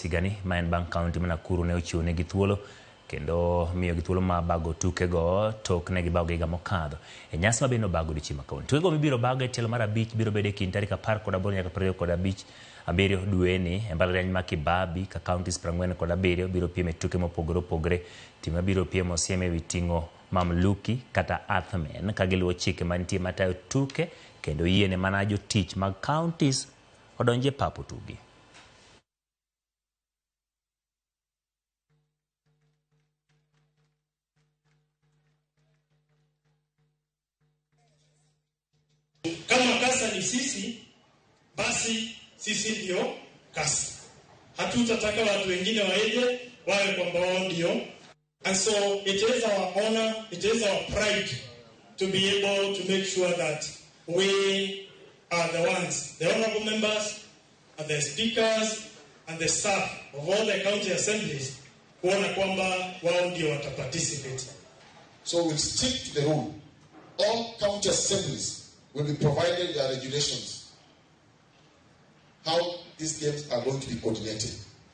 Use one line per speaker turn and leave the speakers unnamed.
higani ma en bang' kaunti ma Nakuru ne ochiwo negi thuolo kendo miyogi thuolo mar bago tukego tok ne gibago higa mokadho. E nyasi ma bende obago odiochieng' ma kawuono. Tukego mibiro bag e tielo mar abich biro bedo e kind tarik 18 nyaka 25 abiriyo dweni e mbalariany ma Kibabi ka counties 47 biro piem e tuke mopogore opogore. Tim mabiro piem osiem ewi ting'o mamluki kata Earthmen ka giluwo chike mantie matayo tuke kendo yiene mana jotich mag counties odonji e pap otugi.
Kama kasa ni sisi, basi sisi ndio kasa. Hatutataka watu wengine waije wawe kwamba wao ndio. And so it is our honor, it is our pride to be able to make sure that we are the ones, the honorable members, and the speakers, and the staff of all the county assemblies, kuona kwamba wao ndio wataparticipate.
So we'll stick to the rule. All county assemblies will be provided their regulations, how these games are going to be coordinated.